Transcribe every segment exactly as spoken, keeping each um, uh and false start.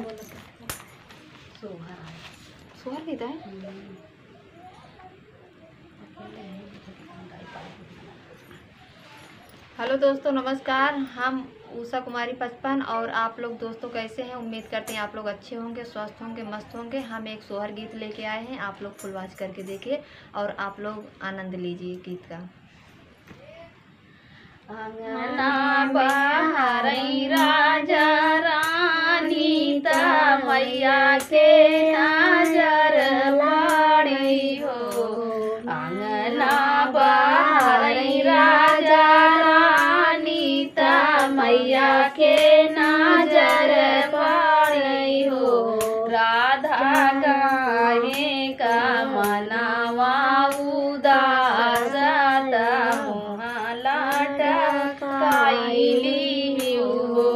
सोहर है। सोहर गीत है? हम्म। हेलो दोस्तों, नमस्कार। हम उषा कुमारी पचपन, और आप लोग दोस्तों कैसे हैं? उम्मीद करते हैं आप लोग अच्छे होंगे, स्वस्थ होंगे, मस्त होंगे। हम एक सोहर गीत लेके आए हैं, आप लोग फुल वॉच करके देखिए और आप लोग आनंद लीजिए गीत का। अंगना बहारई राजा रानी, त मैया के नजर पड़ई हो। अंगना बहारई राजा रानी, त मैया के नजर पड़ई हो। राधा काहे का मनवा उदास, त मुँह लटकाइली हो।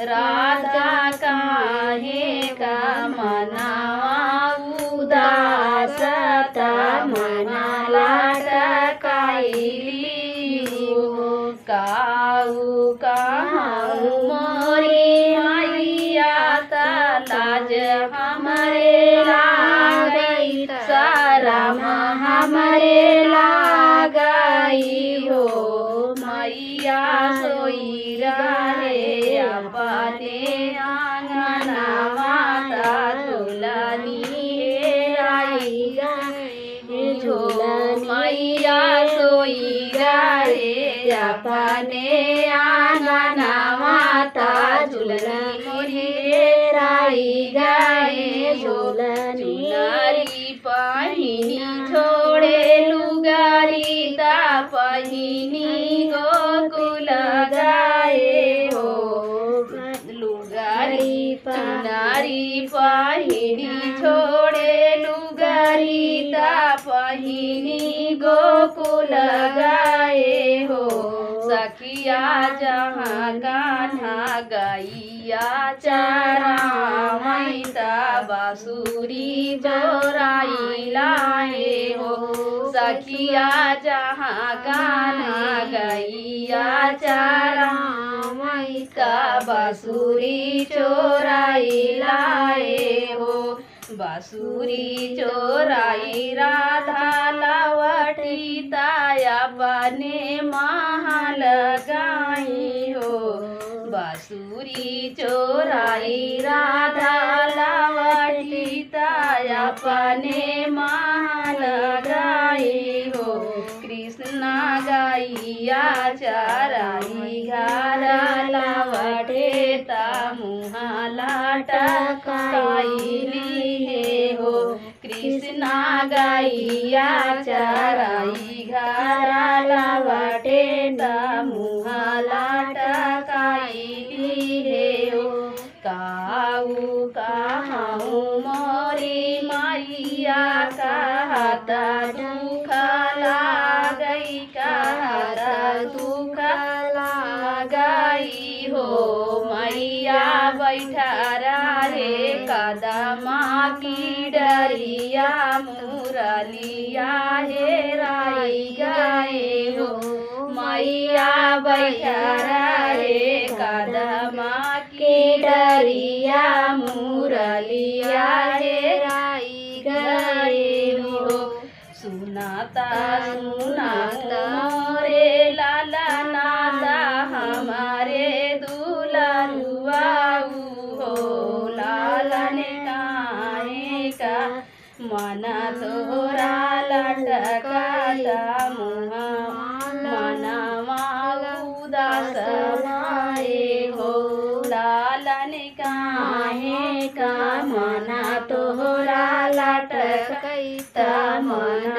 राधा काहे का मनवा उदास, त मुँह लटकाइली हो। काऊ कहूँ मोरी मैया, त लाज हमरे लागई, शरम हमरे लागई हो। मैया सोई रहे अपने आंगनवा, त झुलनी हेराई गई। झूलन मैया सोई रहे अपने आंगनवा, त झूलन मोरी हेराई गए। झूलन चुनरी पहिनी छोड़े लुगरी, त पहिनी गोकुल गए हो। लुगरी चुनरी पहिनी छोड़े लुगरी, त पहिनी गोकुल गए हो। सखिया जहाँ कान्हा गइया चरावई, त बाँसुरी चोराई लाए हो। सखिया जहाँ कान्हा गइया चरावई, त बाँसुरी चोराई लाए हो। बाँसुरी चोराई राधा लवटी, त अपने महल गई हो। बाँसुरी चोराई राधा लवटी, त अपने महल गई हो। कृष्णा गइया चराई घर लवटे, त मुँह लटकाइली हे हो। कृष्णा गइया चराई घर लवटे, त मुँह लटकाइली हे हो। काऊ कहूँ मोरी मैया, कहत दुख लागई, कहत दुख लागई हो। मैया बैठा रहे कदमा की डरिया, मुरलिया हेराई गए हो। मैया बैठा रहे कदमा की डरिया, मुरलिया हेराई गए हो। सुनत सुनत मोरे लालना, त हमरे दुलरुआ हो। लालन काहे का मन तोहरा लटकत मुँह, मनवा उदास भए हो। लालन काहे का मन तोहरा लटकत मुँह,